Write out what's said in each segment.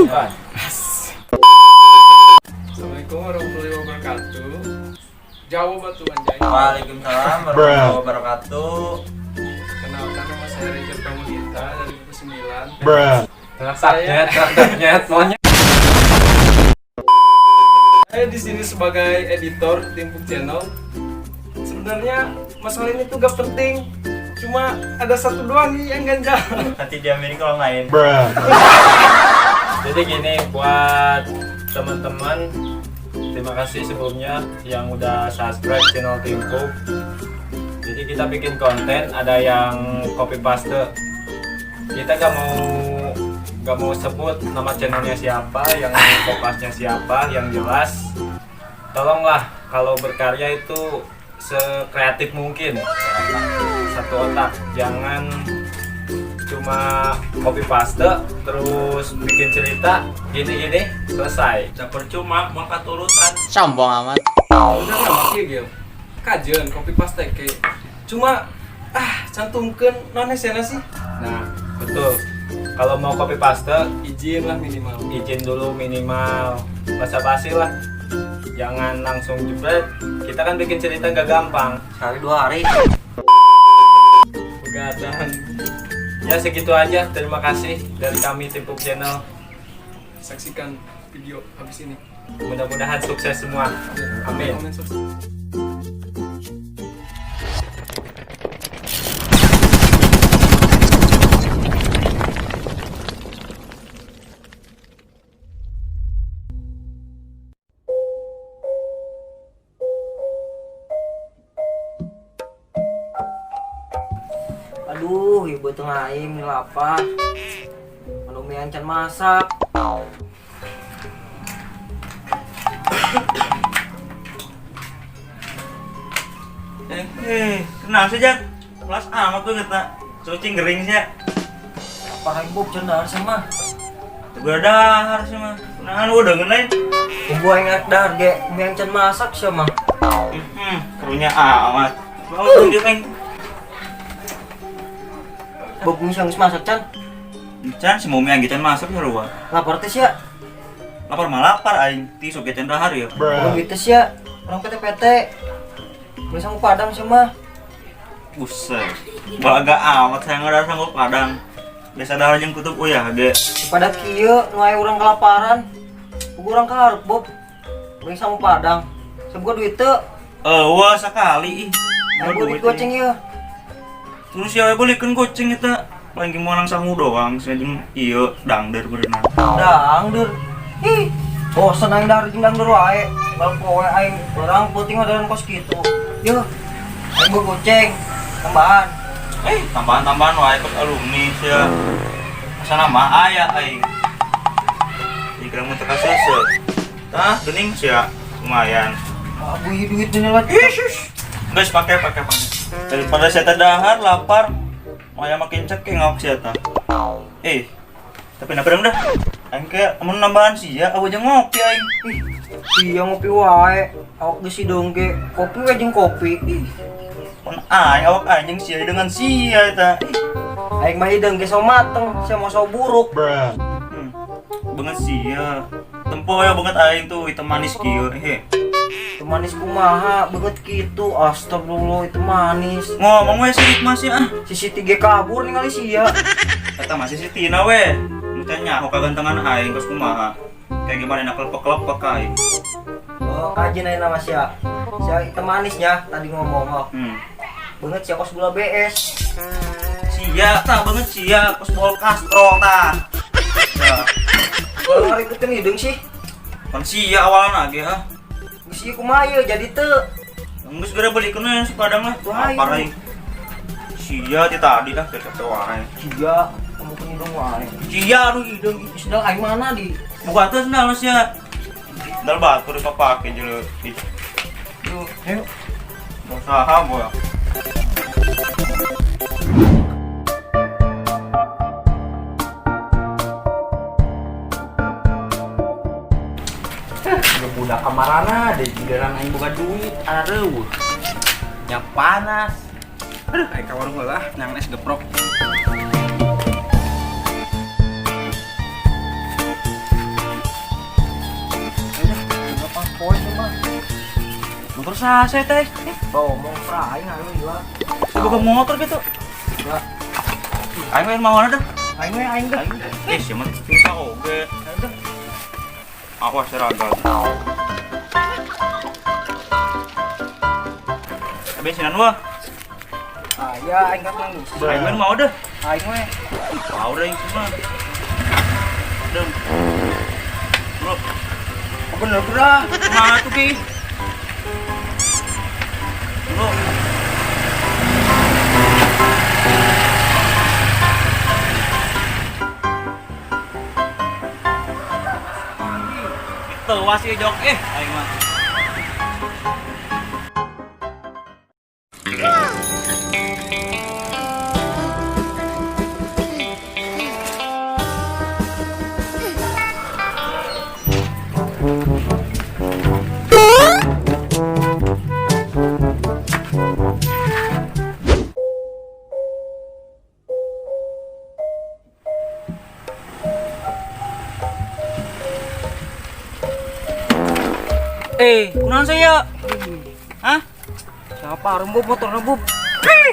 Ban. Assalamualaikum warahmatullahi wabarakatuh. Jawab batu anjay. Waalaikumsalam warahmatullahi wabarakatuh. Kenalkan, nama saya Reja Pramudita dari buku 9. Saya traktornya monyet. Saya di sini sebagai editor Timpuk Channel. Sebenarnya masalah ini tuh gak penting. Cuma ada satu doang nih yang ganjal. Nanti diaminin kalau lain. Jadi gini, buat teman-teman, terima kasih sebelumnya yang udah subscribe channel Timpuk. Jadi kita bikin konten, ada yang copy paste. Kita gak mau sebut nama channelnya siapa, yang kopasnya siapa, yang jelas tolonglah kalau berkarya itu sekreatif mungkin, satu otak, jangan cuma copy paste terus bikin cerita gini-gini selesai. Udah percuma mau katurutan. Sombong amat. Udah nggak make gil. Kajian copy paste kayak cuma cantumkan non sih. Nah, betul, kalau mau copy paste Izin lah minimal. Izin dulu minimal, basa-basi lah, jangan langsung jebret. Kita kan bikin cerita gak gampang. Sehari dua hari. Begadang. Ya, segitu aja, terima kasih dari kami Timpuk Channel. Saksikan video habis ini. Mudah-mudahan sukses semua, amin. Komen, subscribe. Aduh, ibu tengah aing lapar. Menu mie can masak. Kenal sih Jak. Kelas amat tuh kita. Suci gering sih ya. Apa aing bob can dahar sama? Gue dahar sih mah. Nah, lu udah ngenain. Ibu aing arek dahar ge mie can masak sia mah. Kerunya amat. Mau tunjuk aing. Bob geus geus masak can. Can si mumi yang can masak ya ruah. Lapar teh sia. Lapar mah lapar aing. Ti sok can dahar ya. Boga duit teh sia. Urang PT-PT. Beli sangu padang sia mah. Buset. Balaga amat saya ngadar sanggup padang. Biasa dahar jeung kutub uyah ge. Pada kieu nu aya urang kelaparan. Boga urang kaharep Bob. Beli sangu padang. Sebuah duit teu. Wah sekali ih. Aing boga duit goceng ieu. Terus ya bolehkeun goceng eta. Paling gimana sangu doang, saya jeung ieu dangder berenang. Dangdur. Ih, bosen aing dahar jeung dangdur wae. Bal poe aing barang peuting adaran kos kitu. Yeuh. Aing boga goceng tambahan. Tambahan-tambahan wae kos alumni sia. Asana mah aya aing. Dikira mun teu kaseuseuh. Tah, geuning sia lumayan. Abu ieu duit dina lah. Guys, pakai pakai pakai. Daripada saya dahar lapar, maya makin cekeng awak sia tah. Tapi napa dah? Aing kayak mun nambahan sia, awe jeung ngopi aing. Ih, sia ngopi wae. Awak geus hideung ge kopi we jeung kopi. Ih, Pon aing awak aing jeung sia dengan sia eta. Ih, aing mah hideung ge so mateng, sia mah so buruk. Banget sia. Tempo ya banget aing tuh hitam manis kieu. Hehe. Itu manis kumaha beungeut kitu. Astagfirullah, itu manis. Ngomong we sirik masih ah. Si Siti ge kabur ningali sia. Eta masih si Tina we. Muca nyaho kagantengan aing kos kumaha. Kayak gimana nak kelepek-kelepek aing. Oh, kajian aing nama sia. Sia hitam manisnya tadi ngomong oh. Beungeut sia kos gula BS. Sia tah beungeut sia kos bol kastrol tah. Ya, Kalau ngaributkeun hideung sih. kan sia awalna ge ah. Geus ieu kumaha ieu jadi teu. Geus geura belikeun we si Padang lah. Wah, Lapar aing. Sia ti tadi ah cecep wae. Sia, kamu kan hidung wae. Sia aduh hideung. Sendal aing mana di? Buka tuh sendal sia. Sendal batur dipapake jeleu. Ih, Duh, ayo. usaha boy. Udah budak kamarana deh, giliran aing boga duit, areueuh. Nya panas. Aduh, aing ka warung heula nyangan es geprok. Motor saya teh. Ngomong pra aing ayo ieu. Boga motor gitu. Enggak. Aing mah mau dah. Aing we aing dah. Eh, siapa susah oge. Awas seragam. Bensinan wah. Ah ya aing kan nangis. Aing mah mau dah. Aing we. Mau dah yang semua. Deng. Bro, Bener bro. mana tuh Ki? Bro. Itu wasi jok aing mah. Kunaon saya? Hah? Siapa arem Bob motorna Bob?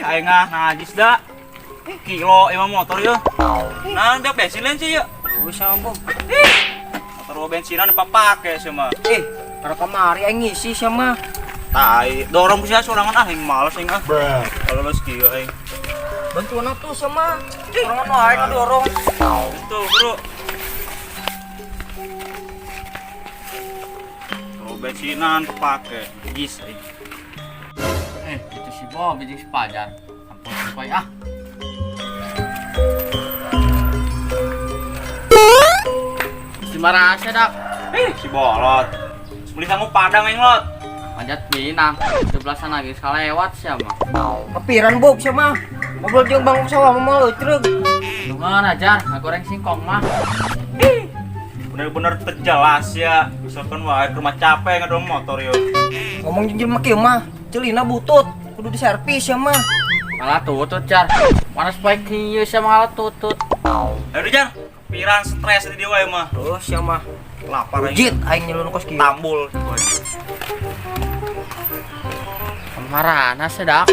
Aing ah najis da. Kilo emang motor ya. Nah, udah bensin lain sih ya. Oh, sama Bob. Motor gua bensinan apa pake sih mah. Karena kemari aing ngisi sama. Tai, dorong ku sia sorangan ah aing males aing ah. Kalau lu kieu aing. Bantuan atuh sama. Sorangan wae kadorong. Itu, Bro. Kalau bensinan kepake, najis aing. Itu si Bob jeung si Pajar. Ampun supaya ah. Si marasya dak. Si bolot. Beli sangu padang aing lot. Manjat pinang. 17-an lagi salewat sia mah. Kepiran Bob sama. Ngobrol jeung Bang sawah mah leucreug. Lungan ajar, ngagoreng singkong mah. Bener-bener terjelas ya. Misalkan wae ke rumah capek ngedorong motor yo. Ngomong jeung jelema kieu mah, celina butut, kudu diservis ya mah. Malah tutut jar. Panas poe kieu sia malah tutut. Ayo jar, piran stres di dia wae mah. Terus ya mah. Lapar aing. Ujit aing nyelun kos kieu. Tambul. Marana sedak.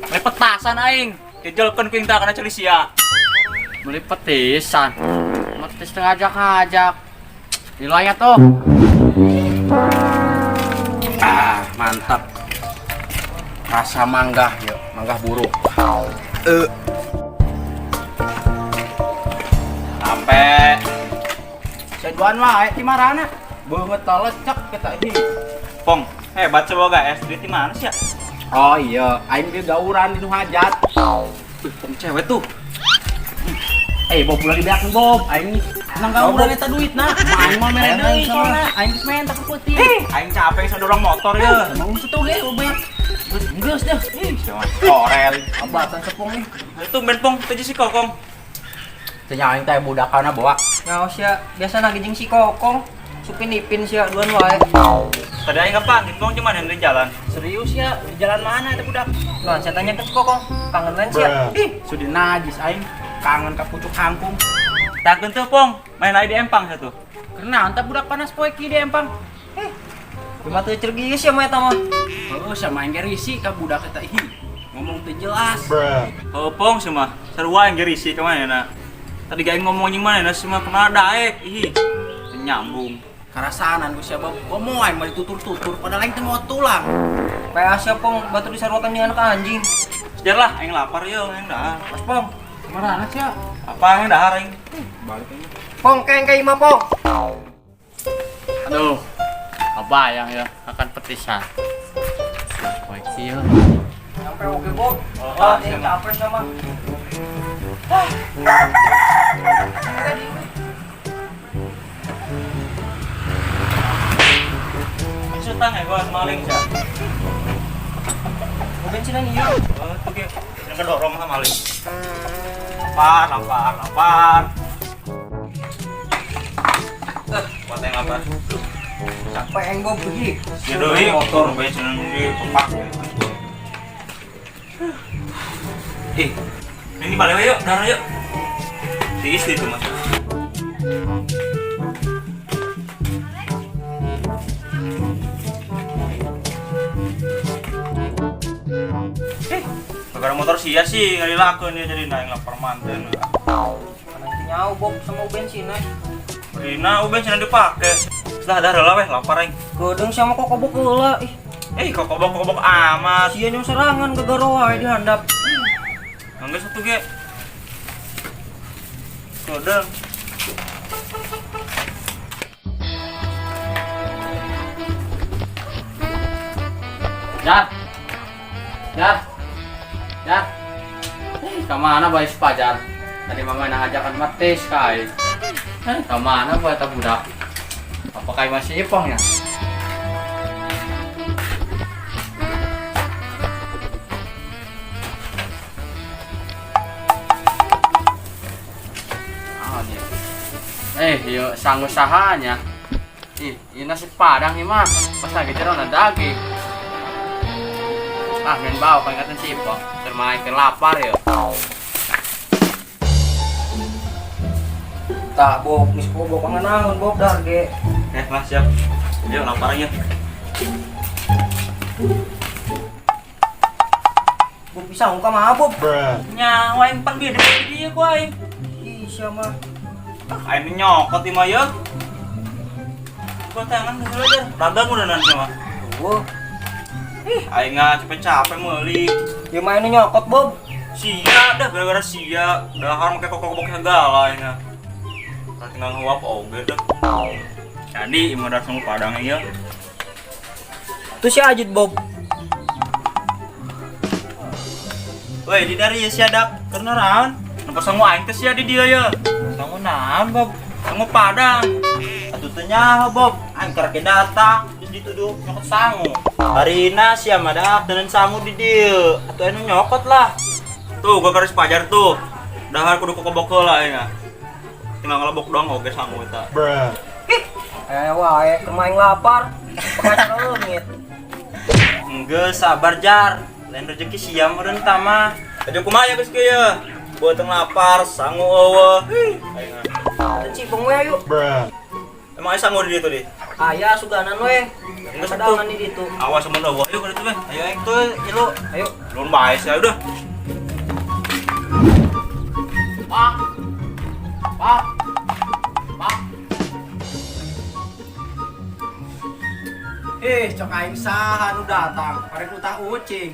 Beli petasan aing. Jejelkeun kuing tak kana ceuli sia. Beli petisan. Metis tengah ajak-ajak. Di luarnya tuh. Ah, mantap. Rasa manggah ya, manggah buruk. Sampai Seduan wae di marana. Beungeut lecek kita ini. Pong, hebat coba ga SD di mana sih ya? Oh iya, aing ge gauran di nu hajat. Pong cewek tuh. Bob ulah dibeakeun Bob. Aing nang gauran eta duitna. Aing mah mere deui soalna. Aing geus main tak peuting. Aing capek sama dorong motor ya. Emang situ ge Bob. Geus dah. Ih, siapa? Korel. Abatan sepong nih. Itu ben Pong, teu si Kokong. Teu aing teh budakana bawa. Ngaos ya, biasa lagi jeung si Kokong. Supin ipin sia duan wae. Tadi aing kapan? Pong cuman yang di jalan. Serius ya, di jalan mana eta budak? Nah, saya tanya ke si Kokong, kangen lain sia. Ih, sudah najis aing. Kangen ka pucuk kangkung. Takun tuh Pong, main lagi di empang satu. Karena entah budak panas poe ki di empang. Cuma teu cergis ya mah eta mah. Heeh, sama aing ge risi ka budak eta ih. Ngomong teu jelas. Oh, Pong semua, sarua aing ge risi ka mana na. Tadi gaing ngomong jeung mana na semua kemana daek ih. Teu nyambung. Karasaanan ku sia Bob. Ngomong aing mah ditutur-tutur padahal aing teu mau tulang. Kayak sia Pong, batu disaruakan jeung anak anjing. Sejar lah, aing lapar yo, aing dahar. Mas Pong. Marana sia? Apa aing dahar aing? Balik aing. Pong keng ka imah Pong. Aduh. Kebayang ya akan petisan. Poe kieu. Sampai oke Bob. Oh, Ah, ini capek sama. Sutang ya gua maling sia. Mau bensinan ieu. Oh, tuh ge. Yang kedorong sama maling. Lapar, lapar, lapar. Buat yang lapar. Capek aing Bob pergi. Ya doi motor bensin di kepake. Ini balik yuk, darah yuk. Si istri tuh mas. Motor sia sih ngalilakeun dia jadi aing lapar manten. Nanti nyau Bob sama bensin eh. Rina bensin dipake. Setelah ada heula weh lapar aing. Kedeung sama kokobok heula ih. Eh kokobok-kokobok amat. Sia nyong serangan gegaro wae dihandap. Enggak satu ge. Kedeung. Jar. Jar. Jar. Kemana bae si Pajar? Tadi mama ngajakan matis kai. Kemana bae ta budak? Apa kai masih ipong ya? Ah, nih. Yuk sanggup sahanya. Ih, ini nasi padang nih mah. Pas lagi jerona daging. Ah, main bau pengen si Ipong. Termain ke lapar ya. Tak Bob, geus kobok naon Bob dar ge. Lah siap. Yuk lapar aja. Bob bisa ka mah Bob. Nyawa aing pan bieu di dieu ku aing. Ih, sia mah. Aing nyokot ieu mah yeuh. Gua tangan heula jar. Dagang udah nanti mah. Eueuh. Ih, aing mah capek-capek meuli. Ieu mah anu nyokot Bob. Sia dah gara-gara sia. Dahar make kokobok segala aing mah. Tinggal nguap oge dah. Jadi ieu mah datang Padang ieu. Tuh si Ajit Bob. Woi, di dari si adap karena naon? Nempo sangu aing teh sia di dieu ye. Sangu naon, Bob? Sangu Padang. Atuh teu nyaho, Bob. Aing karek datang terus dituduh nyokot sangu. Harina sia mah dak teuneun sangu di dieu. Atuh anu nyokot lah. Tuh, gua garis pajar tuh. Dahar kudu kokobok heula aing. Tinggal ngelebok doang oge sangu eta. Ih, aya wae keur main lapar. Pengacara leungit. Enggeus sabar jar. Lain rezeki sia meureun tah mah. Aja kumaha ya geus kieu ye. Beuteung lapar, sangu eueuh. Aing mah. Teu cipong we ayo. Emang aya sangu di dieu tuh di? Aya suganan we. Geus atuh. Padangan di ditu. Awas mun eueuh yuk ka ditu we. Ayo aing tuh ilu. Ayo. Lun bae sia udah. Pak. Pak. Pak. Cok aing saha nu datang, parek utah ucing.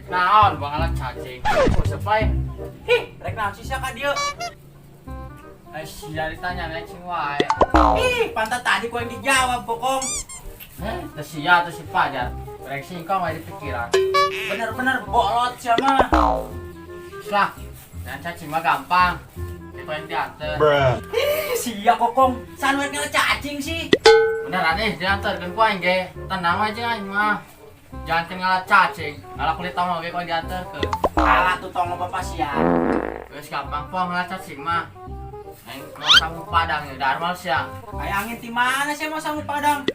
Naon bangalan cacing. Oh, sepai. Hih, rek naon sih sia ka dieu? Sia ditanya nek sing wae. Ih, pantat tadi ku yang dijawab pokong. Teu sia teu si Pajar. Rek singkong wae di pikiran. Bener-bener bolot sia mah. Lah, dan cacing mah gampang. Kita yang diantar. Ih, sia kokong, sanuet cacing sih. Beneran nih diantarkeun ku aing ge. Tenang aja aing mah. Jangan kenal cacing, ngalah kulit tong oge ku aing diantarkeun. Alah tuh tong bapak sia. Geus gampang pong ngalah cacing mah. Aing mau sangu Padang ya, darmal sia. Aya angin ti mana sia mau sangu Padang?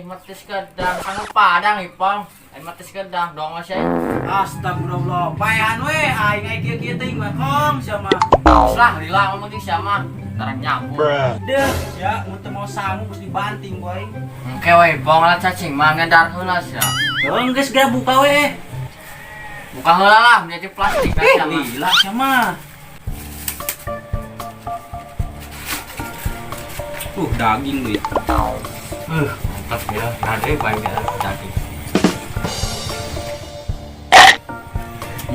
Metis gedang sangu Padang ipong. Aing metis gedang dong sia. Astagfirullah, paehan we aing aing kieu-kieu teuing we kong sia mah. Geus lah, lila ngomong jeung sia mah. Tarang nyambung. Deh, sia mun teu mau sangu geus dibanting ku aing. Engke we pong ngalah cacing mah ngedar heula sia. Heuh geus geura buka we. Buka heula lah menjadi plastik kan sia mah. Lila sia mah. Daging lu ya. Mantap ya. Ada banyak daging.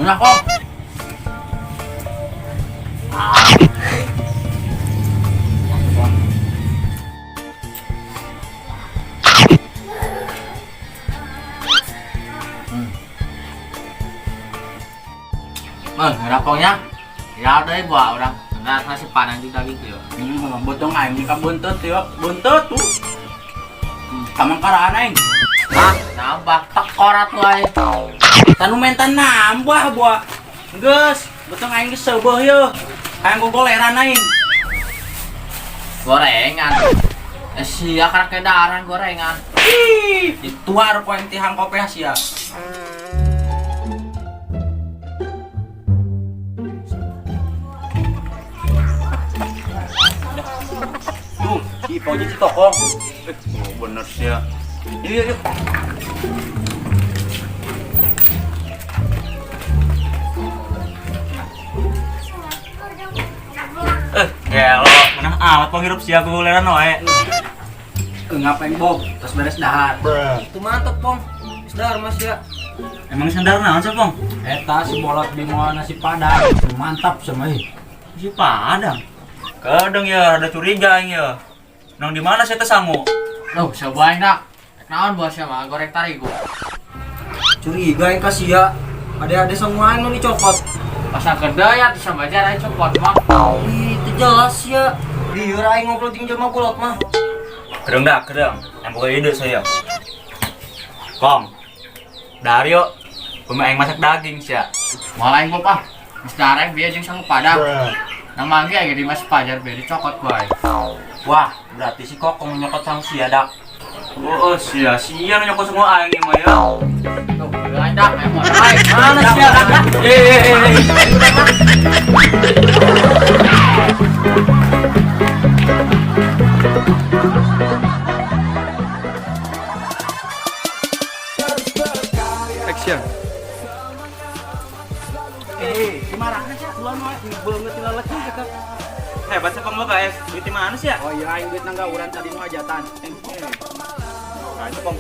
Enak kok. Ngerapongnya? Ya udah buat orang. Nah, nasi padang juga gitu ya. Botong aing ka buntut yo. Buntut tuh. Kamangkaraan aing. Hah, nambah tekor atuh aing. Tanu menta nambah buah. Geus, botong aing geus seubeuh yeuh. Hayang gogoleran aing. Gorengan. Sia karek kedaran gorengan. Ih, dituar ku aing tihang kopeah sia. Tuh, si Ipong jeung si Tokong. Oh, bener sia. Yuk, yuk, yuk. Gelo, mana amat penghirup sia guguleran wae. Ngapain Bob? Terus beres dahar. Itu mantep, Pong. Geus dahar Mas ya. Emang sendar naon sih, Pong? Eta si bolot bimo nasi padang. Mantap sama ih. Si Padang. Kadang ya rada curiga aing ya. Nang di mana saya teh sangu? Loh, coba aing dak. Naon bos ya mah goreng tarigu. Curiga aing ka sia. Ade-ade semua aing nu dicokot. Pasang gede ya bisa baca aing copot mah. Ih, teu jelas ya. Lieur aing ngobrol jeung jelema bolot mah. Kedeng dah, kedeng. Yang boga ide saya. Kong. Dario, pemain aing masak daging sia. Malah aing Bob ah. Geus dareng bieu jeung sangu padang. Nang mangge aing di Mas Pajar bieu dicokot ku aing. Wah, berarti si Kokong nyokot sang sia dak. Oh, sia sia nu nyokot semua aing mah ya. Tuh, aing dak aing mau aing. Mana sia? Eh. Action. Hebat sih Pong boga es. Duit di mana sih ya? Oh iya aing duit nangga urang tadi nu hajatan. Nah, itu Pong.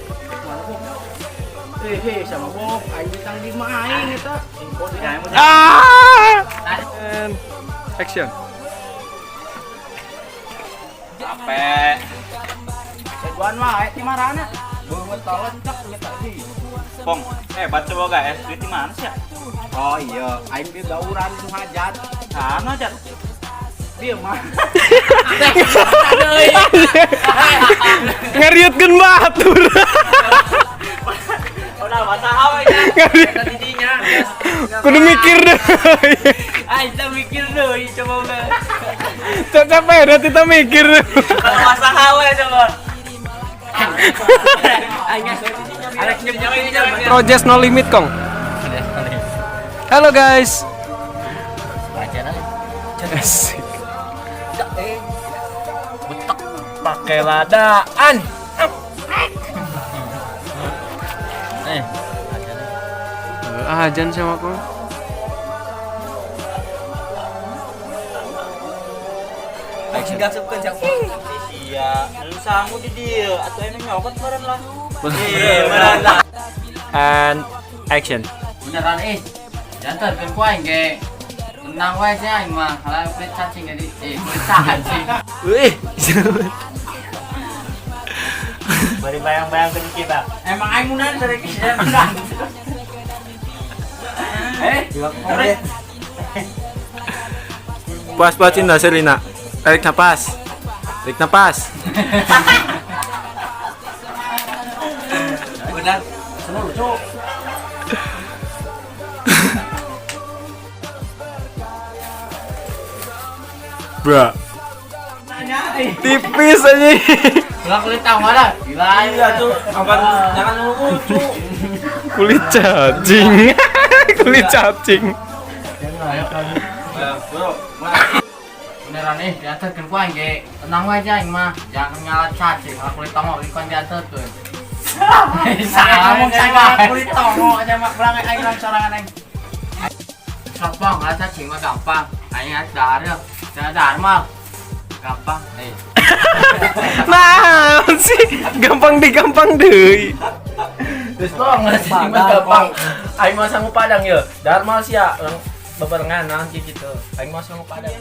Eh, sama Bob, aing duit nang di mah aing eta. Ya, aing mau And action. capek. Seduan wae di marana. Beungeut tolong cek eta sih. Pong, hebat coba guys, duit di mana sih ya? Oh iya, aing duit gauran nu hajat. Sana aja. Dia mah. Ngariutkeun batur. Udah masa apa ya? Kudu mikir deh. Ah, kita mikir dulu, coba udah. Capek udah kita mikir. Kalau masa hawa coba. Rojes no limit, Kong. Halo guys. Asik. Pakai ladaan. Ajan sama aku. Sia, lu sangu di dia atau emang nyokot meren lah. Iya, meren lah. And action. Beneran eh. Jantan kan ku aing ge. Tenang wae sih aing mah. Kalau kulit cacing jadi kulit cacing. Wih. Bari bayang-bayang ke kita. Emang aing munan dari kisah menang. Puas-puasin dah Selina. Tarik napas. Tarik napas. Benar. Semua lucu. Bro. Tipis aja. Gila kulit tahu mana? Gila. Iya tuh, jangan lucu. Kulit cacing. Kulit cacing. Beneran diantarkeun ku aing ge. Tenang wae aing mah. Jangan ngalat cacing, kalau kulit tongo ikon diantarkeun. Saya ngomong saya kulit tongo aja mah belang aing lang sorangan aing. Sok bang, ngalat cacing mah gampang. Aing dahar ya. Jangan dahar mah. Gampang. Nah, sih gampang digampang deh. Terus tong, ngalat cacing mah gampang. Aing mah sanggup padang ya. Dahar mah sia, orang bebarengan nah gitu. Aing mah sanggup padang.